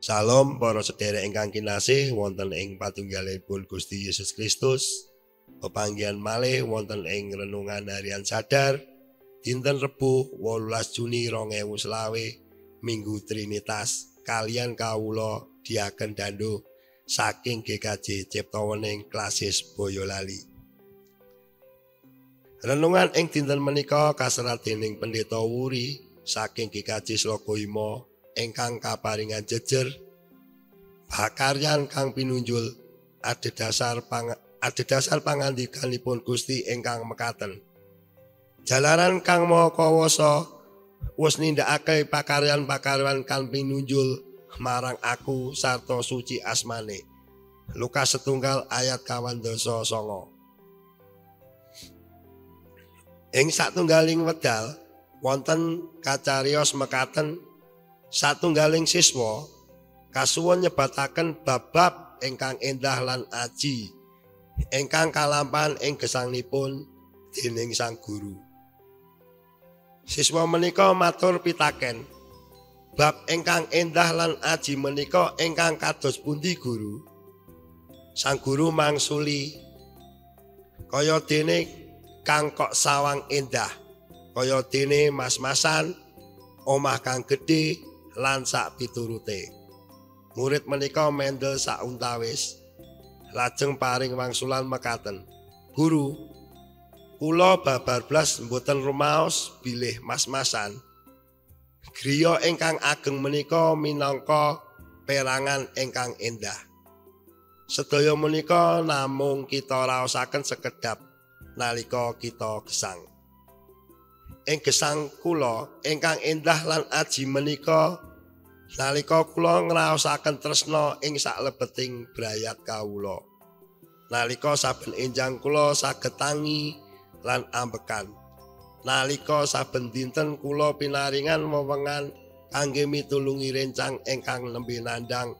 Salam para sedherek ingkang kinasih wonten ing patunggalipun Gusti Yesus Kristus. Pepanggihan malih wonten ing renungan harian sadar dinten Rebo 18 Juni 2020 Minggu Trinitas kalian kawula Diaken Dando saking GKJ Ciptowening Klasis Boyolali. Renungan ing dinten menika kaserat dening Pendeta Wuri saking GKJ Slogohimo ingkang kaparingan jejer pakaryan kang pinunjul adhedhasar pangandikanipun Gusti ingkang mekaten. Jalaran Kang Maha Kawasa wis nindakake pakaryan-pakaryan kang pinunjul marang aku sarta suci asmane. Lukas 1 ayat 89. Ing satunggaling wedal wonten kacariyos mekaten satunggaling siswa kasuwun nyebataken bab-bab ingkang endah lan aji ingkang kalampahan ing gesangnipun dening sang guru. Siswa menika matur pitaken, bab ingkang endah lan aji menika ingkang kados pundi guru? Sang guru mangsuli, kaya dene kang kok sawang endah, kaya dene mas-masan, omah kang gedhe lan sak piturute. Murid menika mendel sauntawis, lajeng paring wangsulan mekaten, guru, kula babar blas mboten rumaos bilih mas-masan. Griya ingkang ageng menika minangka perangan ingkang endah. Sedaya menika namung kita raosaken sekedhap nalika kita gesang. Ing gesang kula ingkang endah lan aji menika nalika kula ngraosaken tresna ing saklebeting brayat kawula. Nalika saben enjang kula saged tangi lan ambekan. Nalika saben dinten kula pinaringan wewengan kangge mitulungi rencang ingkang nembe nandhang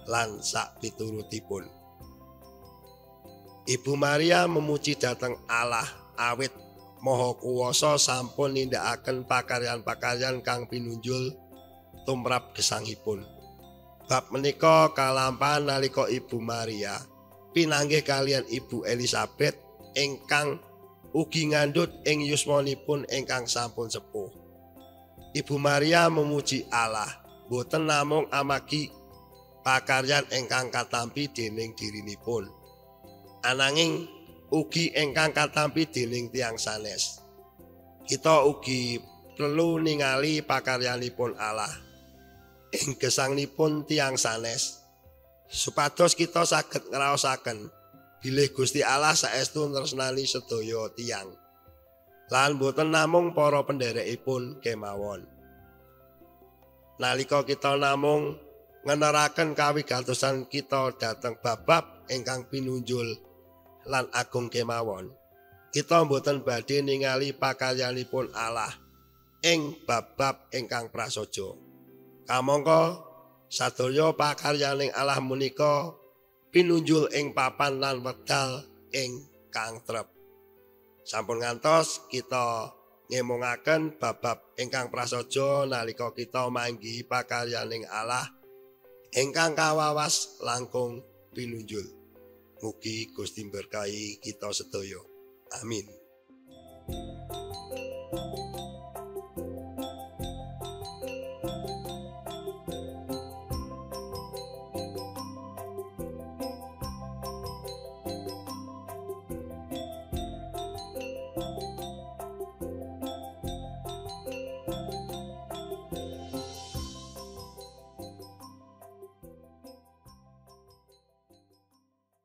lan sak piturutipun. Ibu Maria memuji dhateng Allah awit Maha Kuwasa sampun nindakaken pakaryan-pakaryan kang pinunjul tumrap gesangipun. Bab menika kalampahan nalika Ibu Maria pinanggih kalian Ibu Elizabeth ingkang ugi ngandhut ing yuswanipun ingkang sampun sepuh. Ibu Maria memuji Allah boten namung amargi pakaryan ingkang katampi dening dirinipun, ananging ugi ingkang katampi dening tiyang sanes. Kita ugi perlu ningali pakaryanipun Allah ing gesangnipun tiyang sanes supados kita saged ngraosaken bilih Gusti Allah saestu nresnani sedaya tiyang lan boten namung para penderekipun kemawon. Nalika kita namung ngeneraken kawigatosan kita dhateng bab-bab ingkang pinunjul lan agung kemawon, kita boten badhe ningali pakaryanipun Allah ing bab-bab ingkang prasaja. Kamangka sadaya pakaryaning Allah menika pinunjul ing papan lan wedal ingkang trep. Sampun ngantos kita ngemungaken bab-bab ingkang prasaja nalika kita manggihi pakaryaning Allah ingkang kawawas langkung pinunjul. Mugi Gusti berkahi kita sedaya. Amin.